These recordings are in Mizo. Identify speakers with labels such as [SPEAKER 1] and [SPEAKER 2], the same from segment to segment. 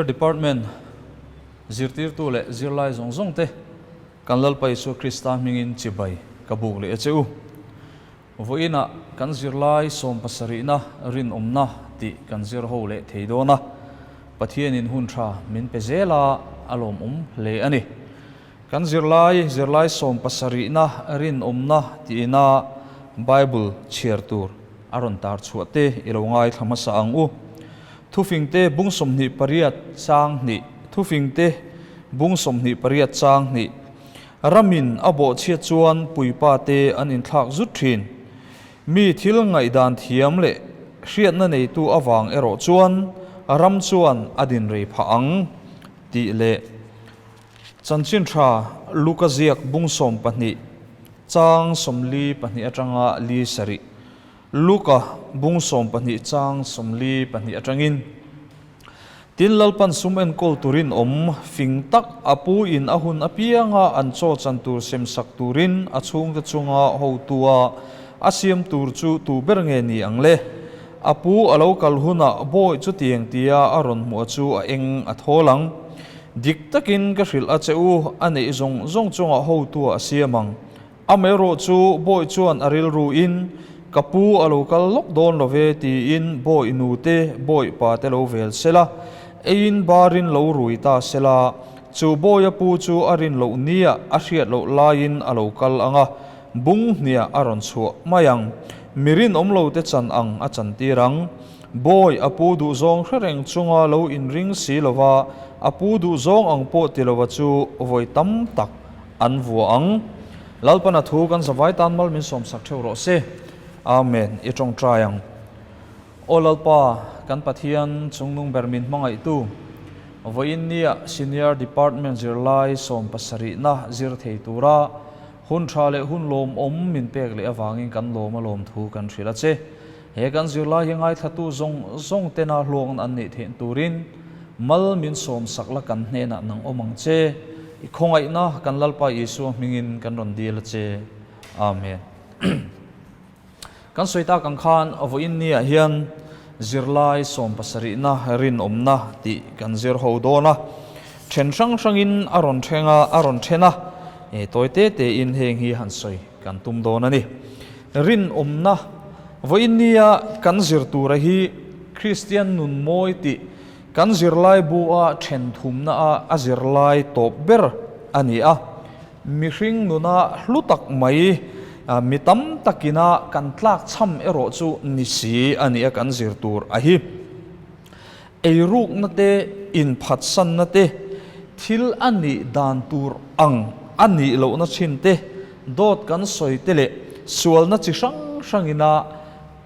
[SPEAKER 1] Department zirtirtu leh zirlai zawng zawng te kan Lalpa Isua Krista hmingin chibai ka buk leh a che u. Vawiinah kan zirlai sawmpasarihna rinawmna tih kan zir ho leh thei dawn a, Pathianin hun tha min pe zel a, a lawmawm hle a ni. Kan zirlai zirlai sawmpasarihna rinawmna tiin-a Bible chhiar tur a rawn tar chhuah te i lo ngaithla hmasa ang u. Thufingte bung 28 chang hnih Thufingte bung 28 chang hnih Ramin a bawhchhiat chuan puipa te an inthlak zut thin. Mi thil ngaihdan thiam leh hriatna neitu avang erawh chuan ram chuan a din rei phah ang tih leh Chanchin tha Luka ziak bung 12 chang 42 atanga li sarih Luka bung 12 chang 42 atangin Tin Lalpan sum enkawl turin awm fing tak a pu in a hun apianga an chaw chan tur sem sak turin a chhungte chunga hotua a siam tur chu tu ber nge ni ang le? A pu a lo kal hunah bawi chutiang tia a rawn hmuh chu a eng a thawl ang. Dik takin ka hrilh a che u, a neih zawng zawng chungah hotua a siam ang. Amaherawh chu bawi chuan a rilru in, Ka pu a lo kal lawk dawn lo ve tiin bawi nu te, bawi pa te lo vel se la, eiin barin lo rui ta se la, chu bawia pu chu a rin loh nia a hriat loh laiin a lo kal ang a, bung hniah a rawn chhuah mai ang. Mi rinawm lo te chan ang a chantir ang. Bawi a pu duhzawng hre reng chunga lo inring si lova, a pu duhzawng ang pawh ti lova chu vawi tam tak an vua ang. Lalpana thu kan zavai tan mal min sawmsak theuh rawh se. Amen. I tawngtai ang. Aw Lalpa, kan Pathian chungnung ber min hmangaihtu, vawiin nia Senior Department zirlai sawmpasarihna zir thei tura hun tha leh hun lawmawm min pek leh avangin kan lawm a lawm thu kan hrilh a che. He kan zirlai hi ngaithlatu zawng zawng tena hluakna an neih theih turin mal min sawmsak la kan hnenah nang awm ang che. I khawngaihna kan Lalpa Isua hmingin kan rawn dil a che. Amen. Kan sawi tak ang khan vawiin niah hian zirlai sawmpasarihna rinawmna tih kan zir ho dawn a. Then hrang hrangin a rawn thleng a, a rawn then a. Tawi te tein heng hi han sawi kan tum dawn a ni. Rinawmna vawiin nia kan zir tura hi Kristian nun mawi tih kan zirlai bu a then thumna a a zirlai tawp ber a ni a. Mihring nuna hlu tak mai mi tam takina kan tlak chham erawh chu ni si a ni a kan zir tur a hi. Eirukna te, inphatsanna te, thil a nih dan tur ang a nih lohna thin te, dawt kan sawi te leh sualna chi hrang hrangina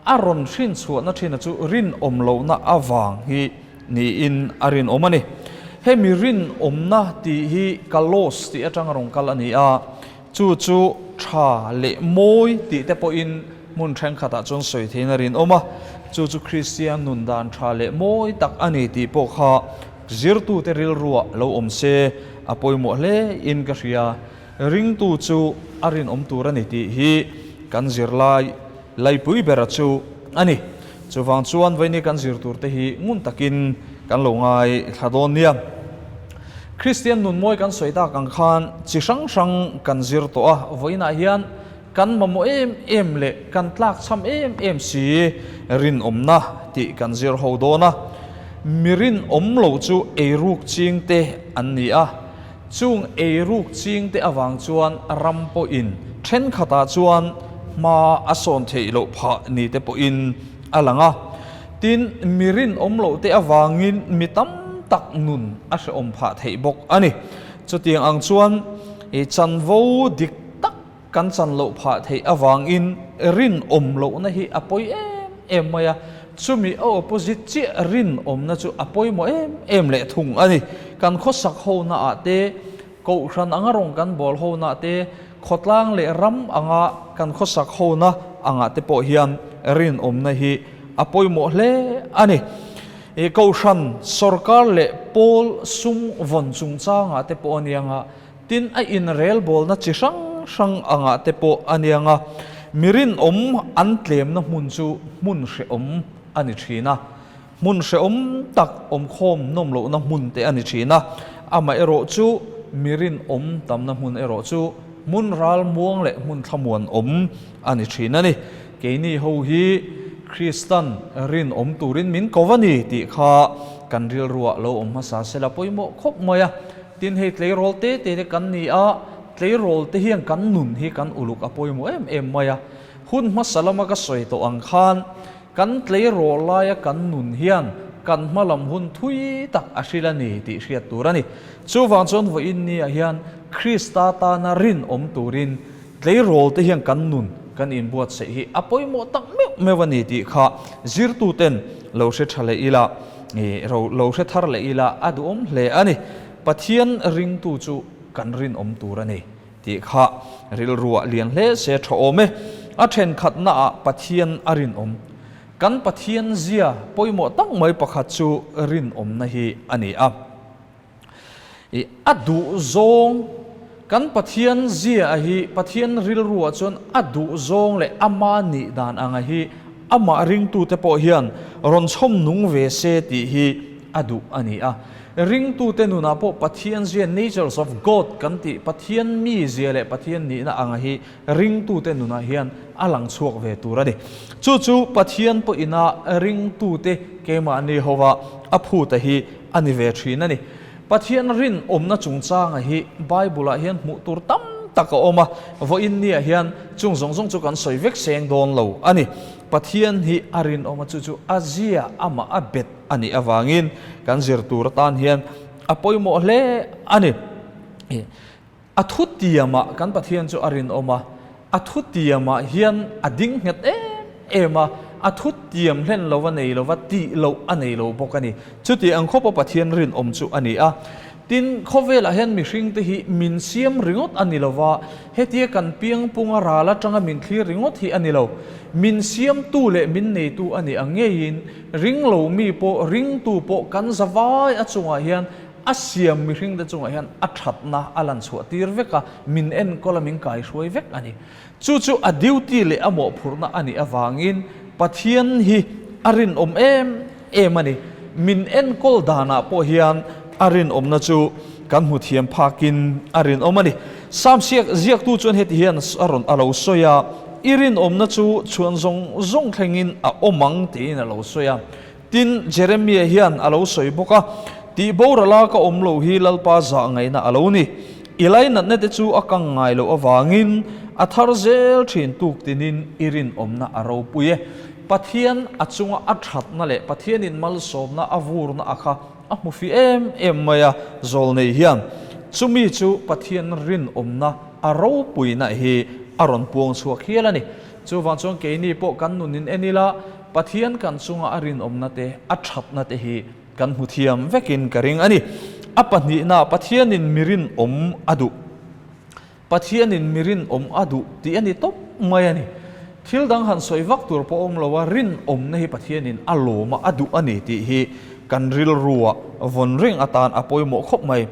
[SPEAKER 1] a rawn hrinchhuahna thina chu rinawm lohna avang hi niin a rinawm a ni. Hemi rinawmna tih hi kalos tih atanga rawn kal a ni a, chu chu tha leh mawi tih te pawhin hmun thenkhatah chuan sawi theiin a rinawm a, chu chu Kristian nun dan tha leh mawi tak a ni tih pawh kha zirtute rilruah lo awm se a pawimawh hle in ka hria. Ringtu chu a rinawm tur a ni tih hi kan zirlai laipui bera chu a ni. Chuvang chuan vawiini kan zir tur te hi ngun takin kan lo ngaithla dawn nia. Kristian nun mawi kan sawi tak ang khan chi hrang hrang kan zir tawh a, vawiinah hian kan mamawh em em leh kan tlakchham em em si rinawmna tih kan zir ho dawn a. Mi rinawm lo chu eiruk ching te an ni a, chung eiruk ching te avang chuan ram pawhin thenkhatah chuan hma a sawn theih loh phah ni te pawhin a lang a. Tin, mi rinawm loh te avangin mi tam tak nun a hrehawm phah theih bawk a ni. Chutiang ang chuan i chanvo dik tak kan chan loh phah theih avangin rinawm lohna hi a pawi em em mai a, chumi a opposite chiah rinawmna chu a pawimawh em em leh thung a ni. Kan khawsak hona ah te, kohhran anga rawng kan bawl hona te, khawtlang leh ram anga kan khawsak hona angah te pawh hian rinawmna hi a pawimawh hle a ni. I kohhran, sorkar leh pawl sum vawn chungchangah te pawh a ni anga, tin a inrelbawlna chi hrang hrang angah te pawh a ni anga, mi rinawm an tlemna hmun chu hmun hrehawm a ni thin a. Hmun hrehawm tak awmkhawm nawm lohna hmun te a ni thin a, amaherawh chu mi rinawm tamna hmun erawh chu hmun ralmuang leh hmun thlamuan awm a ni thin a ni. Keini ho hi Kristan rinawm turin min ko a ni tih kha kan rilruah lo awm hmasa sela pawimawh khawp mai a. Tin hei tleirawl te te te kan ni a, tleirawl te hian kan nun hi kan uluk a pawimawh em em mai a. Hun hmasa lama ka sawi tawh ang khan Kan tleirawl laia kan nun hian kan hma lam hun thui tak a hril a ni tih hriat tur a ni. Chuvang chuan vawiin niah hian Krista tana rinawm turin tleirawl te hian kan nun kan inbuatsaih hi a pawimawh tak meuh meuh a ni tih kha zirtuten lo hre tha leh ila, lo hre thar leh ila a duhawm hle a ni. Pathian ringtu chu kan rinawm tur a ni. Tih kha rilruah lian hle se tha awm e. A thenkhatnaah Pathian a rinawm. Kan Pathian zia pawimawh tak mai pakhat chu rinawmna hi a ni a. I a duh zawng, kan Pathian zia a hi Pathian rilruah chuan a duh zawng leh ama nih dan anga hi amah ringtute pawh hian rawn chhawm nung ve se tih hi a duh a ni a. Ringtute nunah pawh Pathian zia, natures of God, kan tih Pathian mizia leh Pathian nihna anga hi ringtute nunah hian a lang chhuak ve tur a ni. Chu chu Pathian pawhina ringtute keimahni hova a phuta hi a ni ve thin a ni. Pathian rinawmna chungchanga hi Bible-ah hian hmuh tur tam tak a awm a, vawiin niah hian chung zawng zawng chu kan sawi vek seng dawn lo a ni. Pathian hi a rinawm a, chu chu a zia amah a bet a nih avangin kan zir tur atan hian a pawimawh hle a ni. A thutiamah kan Pathian chu a rinawm a, a thutiamah hian a ding nghet em em a, a thutiam hlen lova nei lova tih loh a nei lo bawk a ni. Chuti ang khawpa Pathian rinawm chu a ni a. Tin, khawvelah hian mihringte hi min siam ringawt a ni lova, hetia kan piangpunga ral atanga min thlir ringawt hi a ni lo. Min siamtu leh min neitu a nih ang ngeiin, ringlo mi pawh, ringtu pawh kan zavai a chungah hian a siam mihringte chungah hian a thatna a lan chhuah tir vek a, min enkawl a, min kaihruai vek a ni. Chu chu a duty leh a mawhphurhna a nih avangin Pathian hi a rinawm em em a ni. Min enkawl danah pawh hian a rinawmna chu kan hmu thiam phakin a rinawm a ni. Psalm siak ziaktu chuan heti hian a rawn a lo sawi a, I rinawmna chu chhuan zawng zawng thlengin a awm ang tiin a lo sawi a. Tin, Jeremia hian a lo sawi bawk a, Tih borala ka awm lo hi Lalpa zah ngaihna a lo ni. I lainatna te chu a kang ngai loh avangin a thar zel thin tuk tinin i rinawmna a ropui e. Pathian a chunga a thatna leh Pathianin malsawmna a vurna a kha a hmu fi em em mai a, zawlnei hian chumi chu Pathian rinawmna a ropuina hi a rawn puang chhuak hial a ni. Chuvang chuan keini pawh kan nunin en ila Pathian kan chunga a rinawmna te, a thatna te hi kan hmu thiam vekin ka ring a ni. A pahnihna, Pathianin mi rinawm a duh. Pathianin mi rinawm a duh tih a ni tawp mai a ni. Thil dang han sawi vak tur pawh awm lo a, rinawmna hi Pathianin a lawm a, a duh a ni tih hi kan rilruah vawn reng atan a pawimawh khawp mai.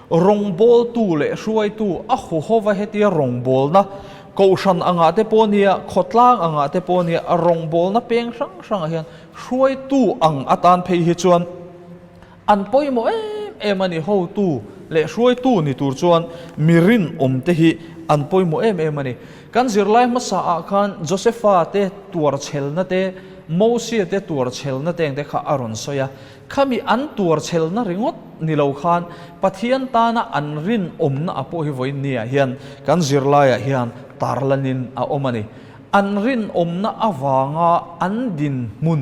[SPEAKER 1] Rawngbawltu leh hruaitu a huhova hetia rawngbawlna, kohhran angah te pawh nia, khawtlang angah te pawh nia, rawngbawlna peng hrang hrangah hian hruaitu ang atan phei hi chuan an pawimawh em em a ni. Hotu leh hruaitu ni tur chuan mi rinawm te hi an pawimawh em em a ni. Kan zirlai hmasa ah khan Josepha te tuarchhelna te, Mosia te tuarchhelna te engte kha a rawn sawi a. Khami an tuarchhelna ringawt ni lo khan Pathian tana an rinawmna a pawh hi vawiin niah hian kan zirlaiah hian tarlanin a awm a ni. An rinawmna avanga an dinhmun,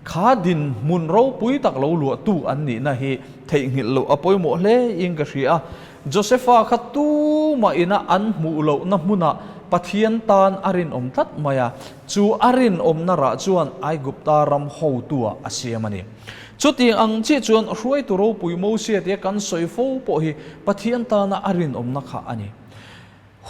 [SPEAKER 1] kha dinhmun ropui tak lo luahtu an nihna hi theihnghilh loh a pawimawh hle in ka hria a. Josepha kha tumah ina an hmuh lohna hmunah Pathian tan a rinawm tlat mai a, chu a rinawmna rah chuan Aigupta ram hotuah a siam a ni. Chutiang ang chiah chuan hruaitu ropui Mosia tia kan sawi fo pawh hi Pathian tana a rinawmna kha a ni.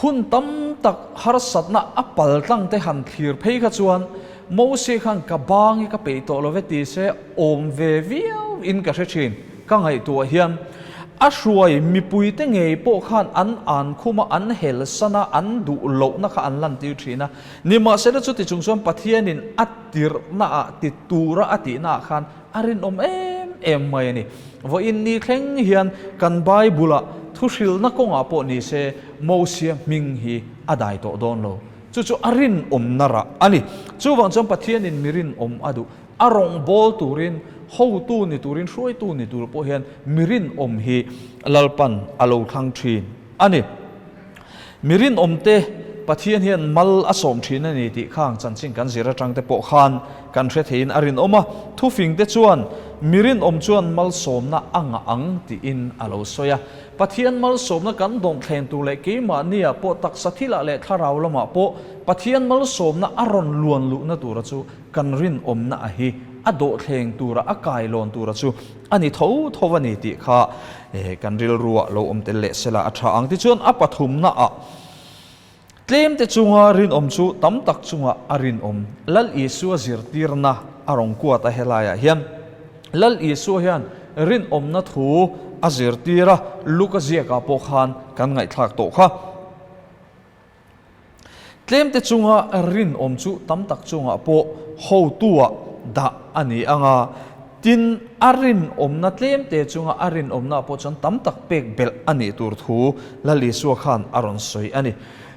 [SPEAKER 1] Hun tam tak harsatna a pal tlang te han thlir phei kha chuan Mosia khan ka bang hi ka peih tawh lo ve ti se awm ve viau in ka hre thin. Ka ngaihtuah hian. A hruai mipuite ngei pawh khan an an khum a, an helsan a, an duh lohna kha an lantir thin a. Nimahsela chuti chung chuan Pathianin a tirhnaah ti tura a tihnaah khan a rinawm em em mai a ni. Vawiin ni thleng hian kan Bible-ah thuhrilna kawngah pawh ni se Mosia hming hi a dai tawh dawn lo. Chu chu a rinawmna rah a ni. Chuvang chuan Pathianin mi rinawm a duh. A rawngbâwl turin, hotu ni turin, hruaitu ni tur pawh hian mi rinawm hi Lalpan a lo thlang thin a ni. Mi rinawmte Pathian hian mal a sawm thin a ni tih khang chanchin kan zir atang te pawh khan kan hre theiin a rinawm a. Thufingte chuan mi rinawm chuan malsawmna a ngah ang tiin a lo sawi a. Pathian malsawmna kan dawngthleng tur leh keimahniah pawh taksa thilah leh thlarau lamah pawh Pathian malsawmna a rawn luan luhna tura chu Kan rinawmna a hi a dawhthleng tura a kailawn tura chu a ni tho tho a ni tih kha kan rilruah lo awm tel leh sela a tha ang. Tichuan a pathumna ah tlemte chunga rinawm chu tam tak chunga a rinawm Lal Isua zirtirna a rawn kuat a helaiah hian Lal Isua hian rinawmna thu a zirtir a, Luka ziakah pawh khan kan ngaihthlak tawh kha. Tlemte chunga rinawm chu tam tak chungah pawh hotua dah a ni ang a, tin, a rinawmna tlemte chunga a rinawmnaah pawh chuan tam tak pek belh a nih tur thu Lal Isua khan a rawn sawi a ni.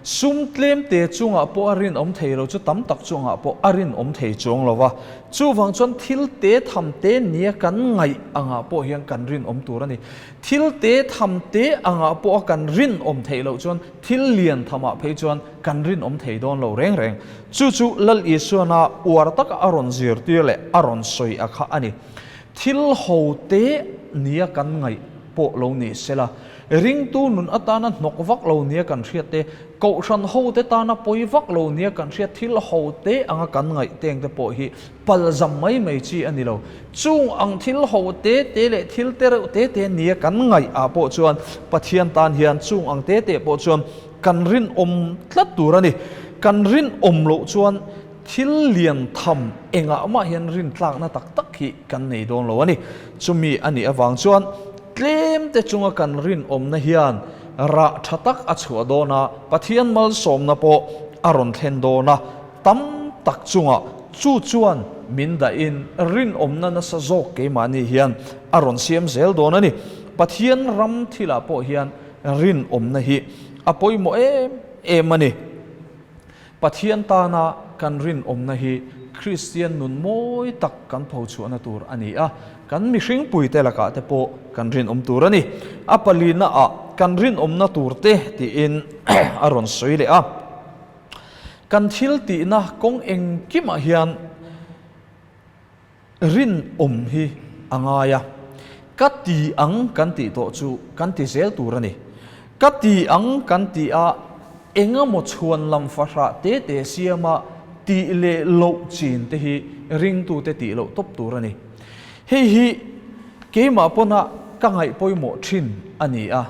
[SPEAKER 1] Sum tlemte chungah pawh a rinawm thei lo chu tam tak chungah pawh a rinawm thei chuang lo va, chuvang chuan thil te tham te nia kan ngaih angah pawh hian kan rinawm tur a ni. Thil te tham te angah pawh a kan rinawm theih loh chuan thil lian thamah phei chuan kan rinawm thei dawn lo reng reng. Chu chu Lal Isuana uar taka a rawn zirtir leh a rawn sawi a kha a ni. Thil ho te nia kan ngaih pawh lo ni sela, ringtu nun atana hnawk vak lo nia kan hriat te, kohhran ho te tana pawi vak lo nia kan hriat thil ho te anga kan ngaih teng te pawh hi Pal zam mai mai chi a ni lo. Chung ang thil ho te te leh thil te reuh te te nia kan ngaih ah pawh chuan Pathian tan hian chung ang te te pawh chuan kan rinawm tlat tur a ni. Kan rinawm loh chuan thil lian tham engah mah hian rintlakna tak tak hi kan nei dawn lo a ni. Chumi a nih avang chuan tlem te chunga kan rinawmna hian rah tha tak a chhuah dawn a, Pathian malsawmna pawh a rawn thlen dawn a. Tam tak chungah chu chuan min dahin rinawmna nasa zawk keimahni hian a rawn siam zel dawn a ni. Pathian ram thilah pawh hian rinawmna hi a pawimawh em em a ni. Pathian tana kan rinawmna hi Kristian nun mawi tak kan phochhuahna tur a ni a, kan mihringpuite lakah te pawh kan rinawm tur a ni. A palinaah kan rinawmna turte tiin a rawn sawi leh a. Kan thil tihna kawng engkimah hian rinawm hi a ngai a, ka ti ang kan tih tawh chu kan ti zel tur a ni. Ka ti ang kan tih a engemaw chhuan lam fahrah te te siama tih leh loh chin te hi ringtute tih loh tawp tur a ni. Hei hi keimah pawna ka ngaih pawimawh thin a ni a.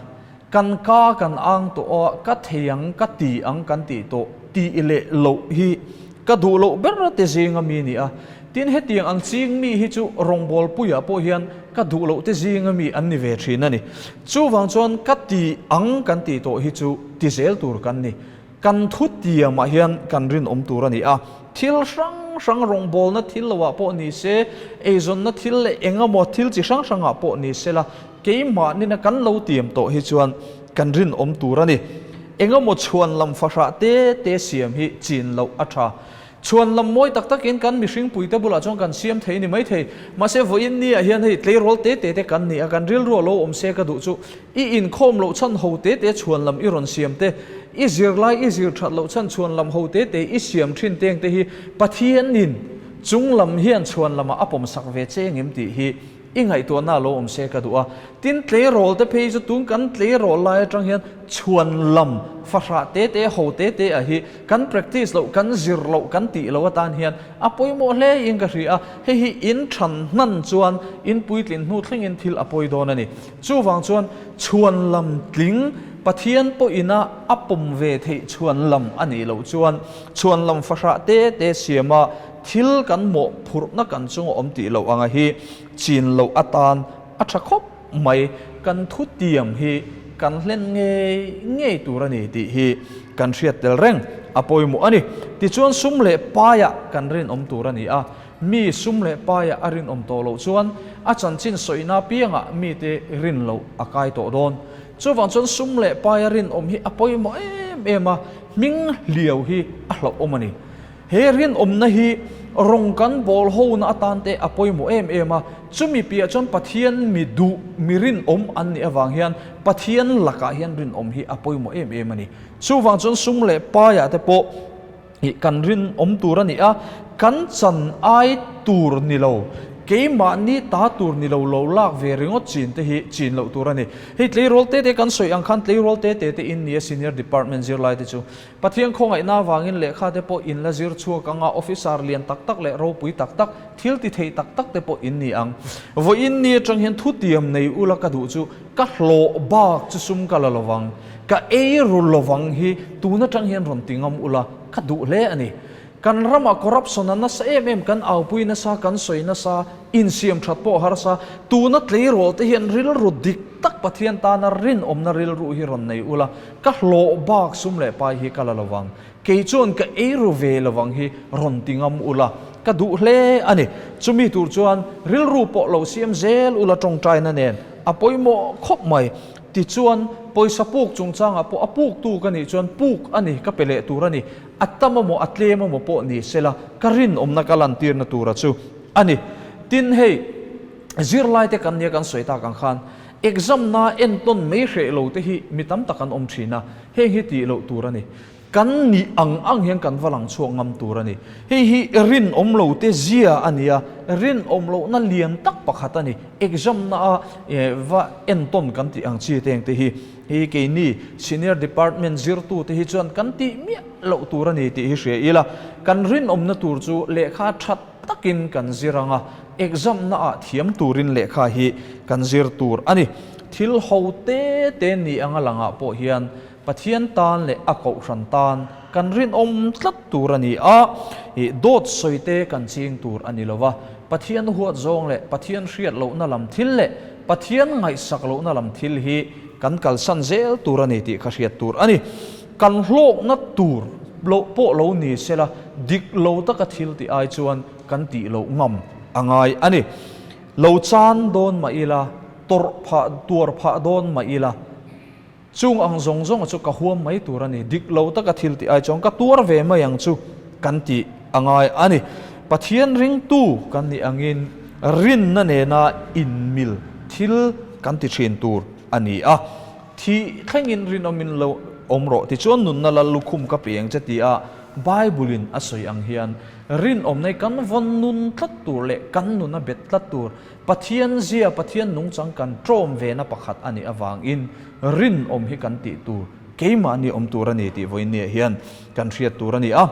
[SPEAKER 1] Kan ka kan ang tawh a, ka thei ang, ka ti ang kan tih tawh tih leh loh hi ka duh loh ber te zinga mi ni a. Tin, hetiang ang ching mi hi chu rawngbawlpuiah pawh hian ka duh loh te zinga mi an ni ve thin a ni. Chuvang chuan ka ti ang kan tih tawh hi chu ti zel tur kan ni. Kan thu tiamah hian kan rinawm tur a ni a, thil hrang hrang rawngbawlna thil loah pawh ni se, eizawnna thil leh eng emaw thil chi hrang hrangah pawh ni sela, keimahnin kan lo tiam tawh hi chuan kan rinawm tur a ni. Eng emaw chhuan lam fahrah te te siam hi chin loh a tha. Chhuan lam mawi tak takin kan mihring puite bulah chuan kan siam thei ni maithei. Mahse vawiin ni ah hian hei tleirawl te te te kan ni a, kan rilru a lo awm se ka duh chu i inkhawm loh chhan ho te te chhuan lam i rawn siam te, i zirlai i zir that loh chhan chhuan lam ho te te i siam thin teng te hi Pathianin chung lam hian chhuan lamah a pawmsak ve che engem tih hi I ngaihtuahna a lo awm se ka duh a. Tin, tleirawl te phei chu tun kan tleirawl lai atang hian chhuan lam fahrah te te ho te te ah hi kan practice loh, kan zir loh, kan tih loh atan hian a pawimawh hle in ka hria a. Hei hi in than hnan chuan in puitlin hnu thlengin thil a pawi dawn a ni. Chuvang chuan chhuan lam tling Pathian pawhina a pawm ve theih chhuan lam a nih loh chuan chhuan lam fahrah te te siama Thil kan mawhphurhna kan chunga awm tih loh anga hi chin loh atan a tha khawp mai. kan thutiam hi kan hlen ngei ngei tur a ni tih hi kan hriat tel reng a pawimawh a ni. Tichuan sum leh paiah kan rinawm tur a ni a, mi sum leh paiah a rinawm tawh loh chuan a chanchin sawina piangah mite rin loh a kai tawh dawn. Chuvang chuan sum leh paia rinawm hi a pawimawh em em a, hming hliau hi a hlauhawm a ni. He rinawmna hi rawng kan bawl hona atan te a pawimawh em em a, chumi piah chuan Pathian mi duh, mi rinawm an nih avang hian Pathian lakah hian rinawm hi a pawimawh em em a ni. Chuvang chuan sum leh paiah te pawh ih kan rinawm tur a ni a, kan chan ai tur ni lo, keimahni ta tur ni lo lo lak ve ringawt chin te hi chin loh tur a ni. Hei tleirawl te te kan sawi ang khan tleirawl te te te in nia senior department zirlai te chu Pathian khawngaihna avangin lehkha te pawh in la zir chhuak ang a, officer lian tak tak leh ropui tak tak, thil ti thei tak tak te pawh in ni ang. Vawiin ni atang hian thutiam nei ula ka duh chu ka hlawh bak chu sum ka la lovang, ka ei ru lovang hi tun atang hian rawn ti ngam ula ka duh hle a ni. Kan ramah corruption a nasa em em, kan aupui nasa, kan sawi nasa, insiam that pawh harsa, tuna tleirawl te hian rilru dik tak Pathian tana rinawmna rilru hi rawn nei ula, Ka hlawh bak sum leh pai hi ka la lovang, kei chuan ka ei ru ve lovang hi rawn ti ngam ula, ka duh hle a ni. Chumi tur chuan rilru pawh lo siam zel ula tawngtaina nen a pawimawh khawp mai. Tichuan, pawisa puk chungchangah pawh a puktu ka nih chuan puk a ni, ka pe leh tur a ni. A tam amaw a tlem amaw pawh ni sela ka rinawmna ka lantirna tura chu a ni. Tin, hei zirlaite kan nia kan sawi tak ang khan, Exam na entawn mai hreh lo te hi mi tam tak an awm thin a, heng hi tih loh tur a ni. Kan nih ang ang hian kan va lang chhuak ngam tur a ni. Hei hi rinawm lo te zia a ni a, rinawm lohna lian tak pakhat a ni. Exam na a va entawn kan tih ang chi te ang te hi, hei keini senior department zirtu te hi chuan kan tih miah loh tur a ni tih hi hria ila, kan rinawmna tur chu lehkha that takin kan zir ang a, exam na ah thiam turin lehkha hi kan zir tur a ni. Thil ho te te ni anga langah pawh hian Pathian tan leh a kohhran tan kan rinawm tlat tur a ni a, ih dawt sawi te kan ching tur a ni lo va, Pathian huat zawng leh Pathian hriat lohna lam thil leh Pathian ngaihsak lohna lam thil hi kan kalsan zel tur a ni tih kha hriat tur a ni. Kan hlawkna tur loh pawh lo ni sela, dik lo taka thil tih ai chuan kan tih loh ngam a ngai a ni. Lo chan dawn mah ila, tawrh phah tuar phah dawn mah ila, chung ang zawng zawnga chu ka huam mai tur a ni. Dik lo taka thil tih ai chuan ka tuar ve mai ang chu kan tih a ngai a ni. Pathian ringtu kan nih angin rinna nena inmil thil kan ti thin tur a ni a. Thih thlengin rinawmin lo awm rawh tichuan nunna lal lukhum ka pe ang che tia Bible-in a sawi ang hian rinawmna hi kan vawn nun tlat tur leh kan nun a bet tlat tur Pathian zia, Pathian nungchang kan ṭawm vena pakhat a nih avangin rinawm hi kan tih tur keimahni awm tur a ni tih vawiinniah hian kan hriat tur a ni a,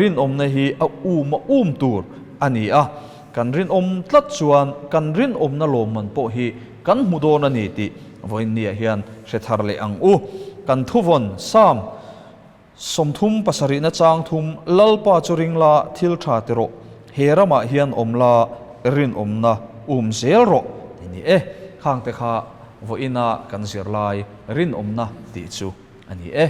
[SPEAKER 1] rinawmna hi a um a um tur a ni a, kan rinawm tlat chuan kan rinawmna lawmman pawh hi kan hmu dawn a ni tih Vawiinniah hian hre thar leh ang u. Kan thuvawn, Psalm 37 na chang thum, Lalpa chu ring la, thil tha ti rawh, he ramah hian awm la, rinawmna um zel rawh ti ni e. Khangte kha vawiina kan zirlai rinawmna tih chu a ni e.